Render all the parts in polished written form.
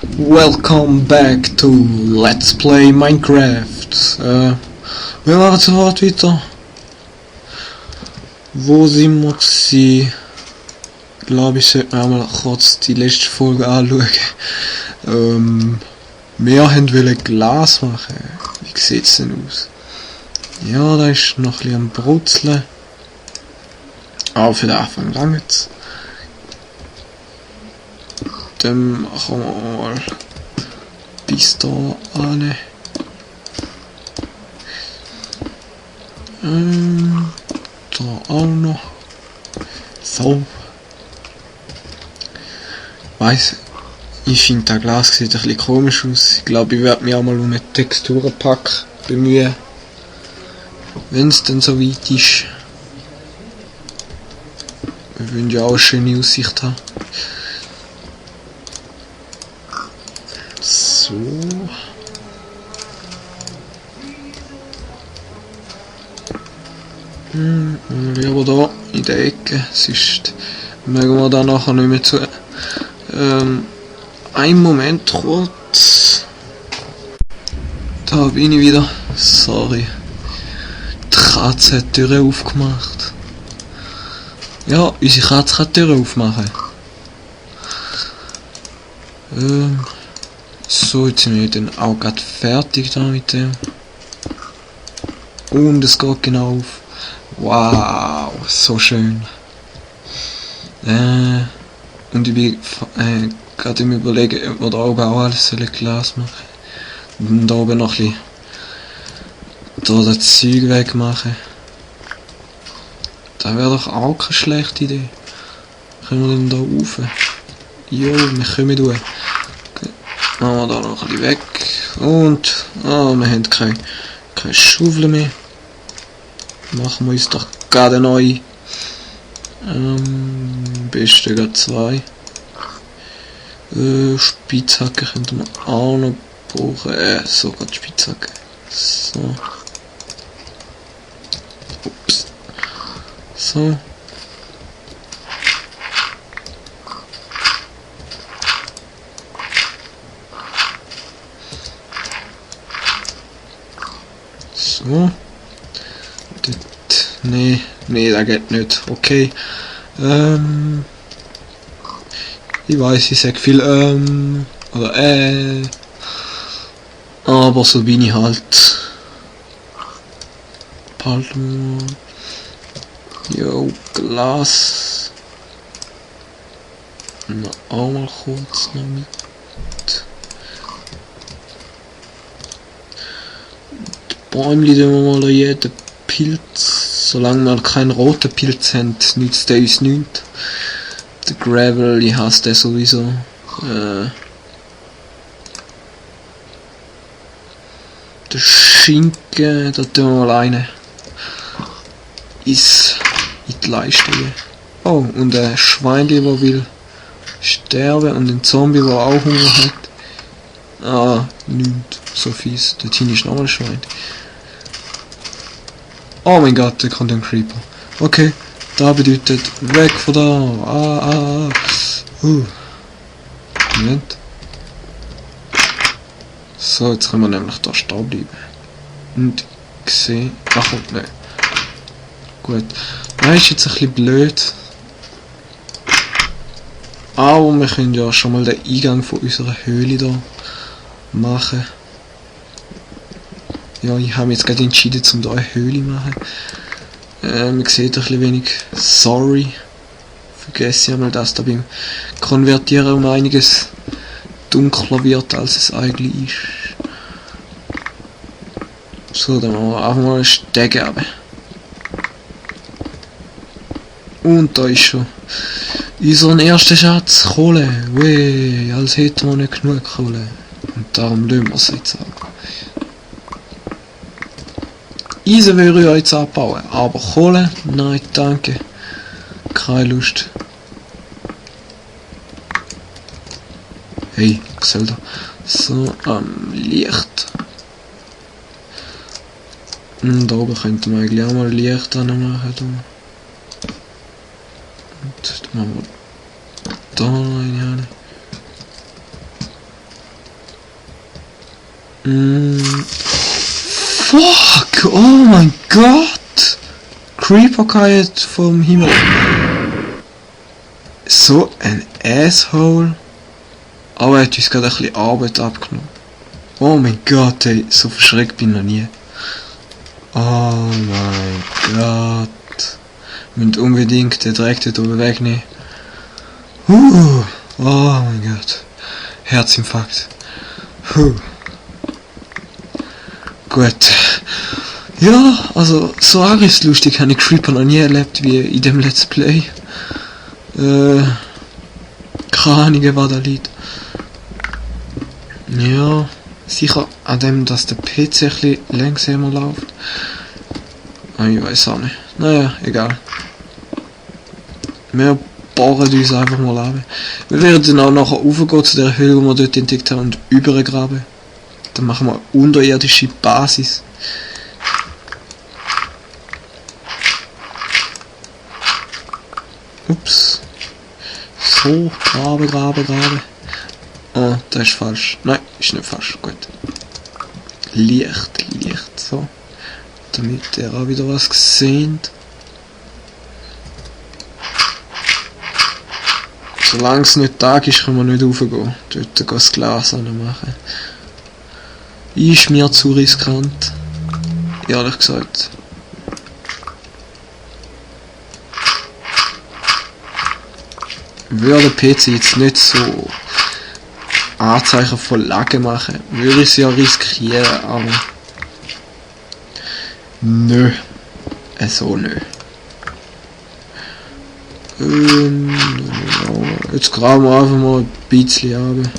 Welcome back to Let's Play Minecraft. Wir machen sofort weiter. Wo sind wir gewesen? Ich glaube, ich sollte mir mal kurz die letzte Folge anschauen. Wir wollten Glas machen. Wie sieht es denn aus? Ja, da ist noch ein bisschen am Brutzeln. Aber für den Anfang lange es. Dann machen wir mal bis da an. Da auch noch. So. Ich finde das Glas sieht ein bisschen komisch aus. Ich glaube, ich werde mich auch mal um einen Texturenpack bemühen. Wenn es dann so weit ist. Wir wollen ja auch eine schöne Aussicht haben. So. Lieber da in der Ecke, sonst mögen wir da nachher nicht mehr zu. Einen Moment kurz. Da bin ich wieder. Sorry. Die Katze hat die Tür aufgemacht. Ja, unsere Katze kann die Tür aufmachen. So, jetzt sind wir dann auch gerade fertig da mit dem. Und es geht genau auf. Wow, so schön. Und ich bin gerade im Überlegen, ob wir da oben auch alles Glas machen. Und da oben noch ein bisschen da das Zeug wegmachen. Das wäre doch auch keine schlechte Idee. Können wir denn da rauf? Jo, wir kommen durch. Machen wir da noch ein bisschen weg. Und, wir haben keine Schaufel mehr. Machen wir uns doch gerade neu. Am besten gerade zwei. Spitzhacke könnte man auch noch brauchen. So gerade Spitzhacke. So. Ups. So. So. Nee, das geht nicht. Okay. Ich weiß, ich sag viel, aber so bin ich halt. Behalten wir. Jo, Glas. Na, auch mal kurz noch mit. Die Bäume tun wir mal an jeden Pilz. Solange wir keinen roten Pilz haben, nützt der uns nichts. Der Gravel, ich hasse den sowieso. Der Schinken, da tun wir mal rein. In die Leiste. Oh, und ein Schweinli, der will sterben, und ein Zombie, der auch Hunger hat. Nichts. So fies. Dort hinten ist nochmal ein Schwein. Oh mein Gott, da kommt ein Creeper. Okay, da bedeutet weg von da. Moment. So, jetzt können wir nämlich da stehen bleiben. Und sehen. Ach, nein. Gut. Nein, ist jetzt ein bisschen blöd. Aber wir können ja schon mal den Eingang von unserer Höhle da machen. Ja, ich habe mich jetzt gerade entschieden, um hier eine Höhle zu machen. Man sieht ein bisschen wenig. Sorry. Vergesse ich einmal, dass da beim Konvertieren um einiges dunkler wird, als es eigentlich ist. So, dann machen wir einfach mal einen Steg runter. Und da ist schon unser erster Schatz, Kohle. Weh, als hätten wir nicht genug Kohle. Und darum lassen wir es jetzt auch. Eisen würde ich jetzt abbauen, aber Kohle? Nein, danke. Keine Lust. Hey, was soll da? So, Licht. Da oben könnte man eigentlich auch mal Licht anmachen. Und dann machen wir da rein. Fuck! Oh mein Gott! Creeper kam vom Himmel. So ein Asshole. Aber er hat uns gerade ein bisschen Arbeit abgenommen. Oh mein Gott, ey, so verschreckt bin ich noch nie. Oh mein Gott. Wir müssen unbedingt den Dreck dort oben wegnehmen. Oh mein Gott. Herzinfarkt. Gut. Ja, also so angriffslustig habe ich Creeper noch nie erlebt wie in dem Let's Play. Keine Ahnung, was da liegt. Ja, sicher an dem, dass der PC ein bisschen langsamer läuft. Ich weiß auch nicht. Naja, egal. Wir bohren uns einfach mal an. Wir werden dann auch nachher raufgehen zu der Höhle, die wir dort entdeckt haben, und übergraben. Dann machen wir eine unterirdische Basis. Ups. So, graben. Ah, das ist falsch. Nein, ist nicht falsch. Gut. Licht. So. Damit ihr auch wieder was seht. Solange es nicht Tag ist, können wir nicht raufgehen. Dort geht das Glas anmachen. Ist mir zu riskant. Ehrlich gesagt. Würde der PC jetzt nicht so Anzeichen von Lage machen, würde ich es ja riskieren, aber nö, so nö. Jetzt graben wir einfach mal ein bisschen ab.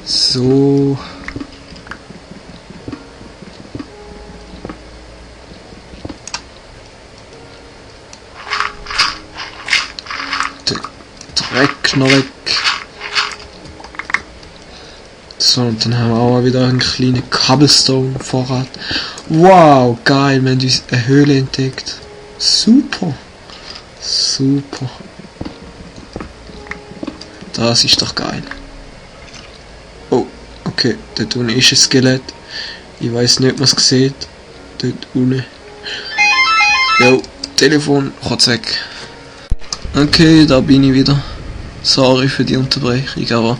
So. Der Dreck noch weg. So, und dann haben wir auch wieder einen kleinen Cobblestone-Vorrat. Wow, geil, wir haben uns eine Höhle entdeckt. Super. Das ist doch geil. Oh, okay, dort unten ist ein Skelett. Ich weiß nicht, was man sieht. Dort unten. Jo, Telefon, kurz weg. Okay, da bin ich wieder. Sorry für die Unterbrechung, aber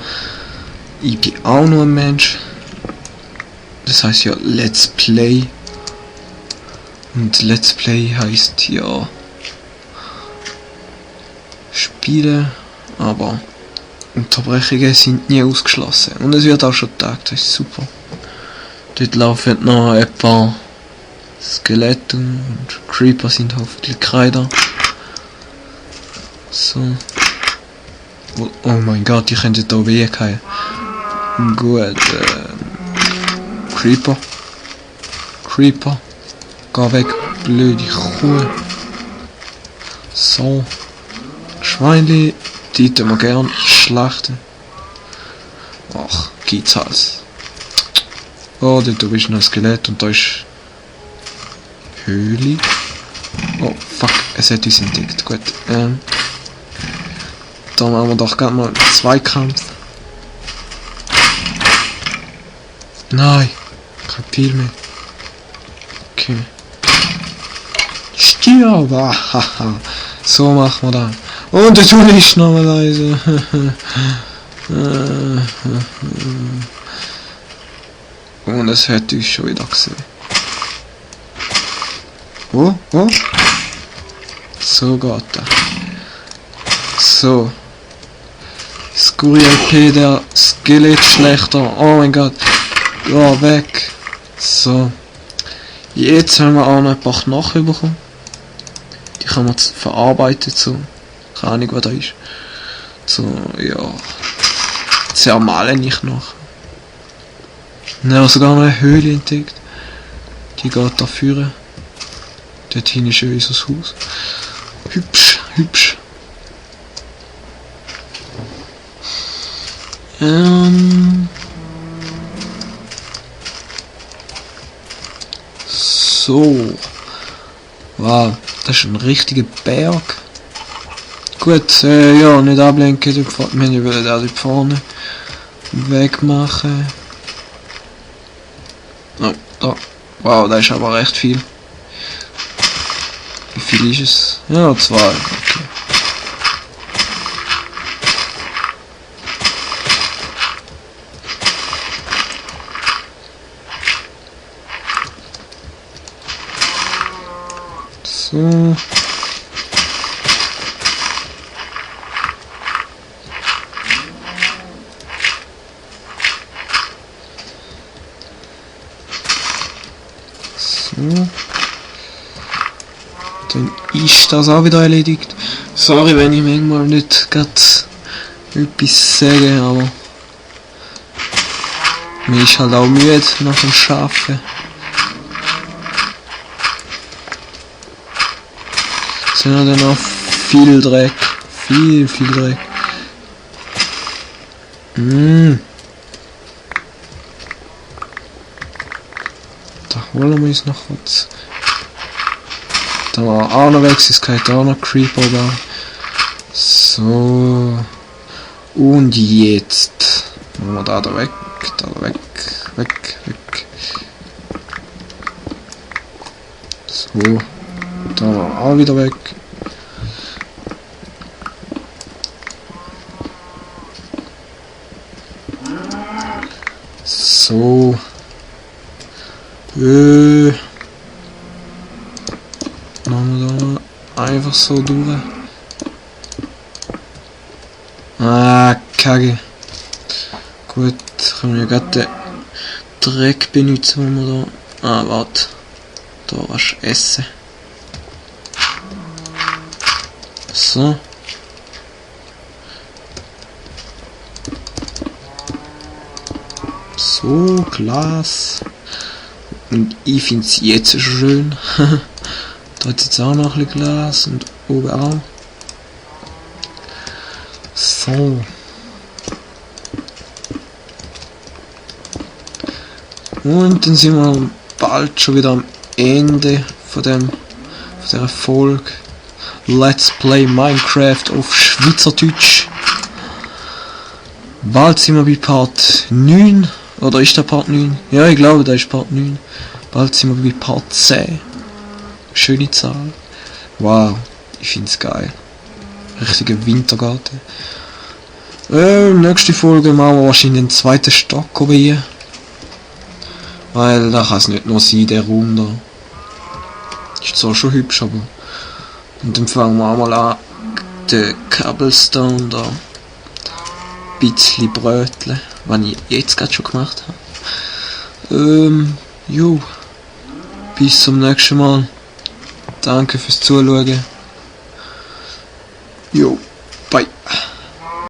ich bin auch nur ein Mensch. Das heißt ja Let's Play. Und Let's Play heißt ja Spiele, aber Unterbrechungen sind nie ausgeschlossen. Und es wird auch schon Tag, das ist super. Dort laufen noch ein paar Skelette und Creeper sind hoffentlich Kreider. So. Oh mein Gott, die können da weghauen. Gut, Creeper. Geh weg, blöde Kuh. So. Schweinli, die tun wir gern schlachten. Ach, gibt's alles. Oh, dort ist noch ein Skelett und da ist Höhle. Oh, fuck, es hat uns entdeckt. Gut, da machen wir doch gerne mal einen Zweikampf. Nein, kein Pfeil mehr. Okay. Stirb! Haha. So machen wir das. Und der Tunnel ist nochmal leise. Und es hat uns schon wieder gesehen. Oh. So geht das. So. Skurril P, der Skelettschlechter. Oh mein Gott. Geh weg. So. Jetzt haben wir auch noch ein paar Knochen bekommen. Die kann man verarbeiten, so. Keine Ahnung, was da ist. So, ja. Zermahlen ich noch. Dann haben wir sogar noch eine Höhle entdeckt. Die geht da führen. Dort hinten ist unser Haus. Hübsch. So. Wow, das ist ein richtiger Berg. Gut, ja, nicht ablenken, wir wollen da vorne. wegmachen. Oh, da. Wow, da ist aber recht viel. Wie viel ist es? Ja, 2. Okay. So. So. Dann ist das auch wieder erledigt. Sorry, wenn ich manchmal nicht gerade etwas sage, aber mir ist halt auch müde nach dem Arbeiten. Es sind dann auch viel Dreck. Viel Dreck. Da holen wir uns noch was. Da war auch noch weg, es geht auch noch Creeper da. So. Und jetzt machen wir da weg, weg. So. Da war auch wieder weg. So. Machen wir da einfach so durch. Ah, Kacke. Gut, können wir gerade den Dreck benutzen, wenn wir da... Ah, warte. Da was essen. So. So, Glas. Und ich finde es jetzt schön. Da hat jetzt auch noch ein bisschen Glas und oben auch. So. Und dann sind wir bald schon wieder am Ende von dieser Folge. Let's Play Minecraft auf Schweizerdeutsch. Bald sind wir bei Part 9. Oder ist der Part 9? Ja, ich glaube, da ist Part 9. Bald sind wir bei Part 10. Schöne Zahl. Wow, ich finde es geil. Richtiger Wintergarten. Nächste Folge machen wir wahrscheinlich den zweiten Stock oben hier. Weil da kann es nicht nur sein, der Raum da. Ist zwar schon hübsch, aber... Und dann fangen wir auch mal an, den Cobblestone da ein bisschen bröteln, was ich jetzt gerade schon gemacht habe. Jo. Bis zum nächsten Mal. Danke fürs Zuschauen. Jo. Bye.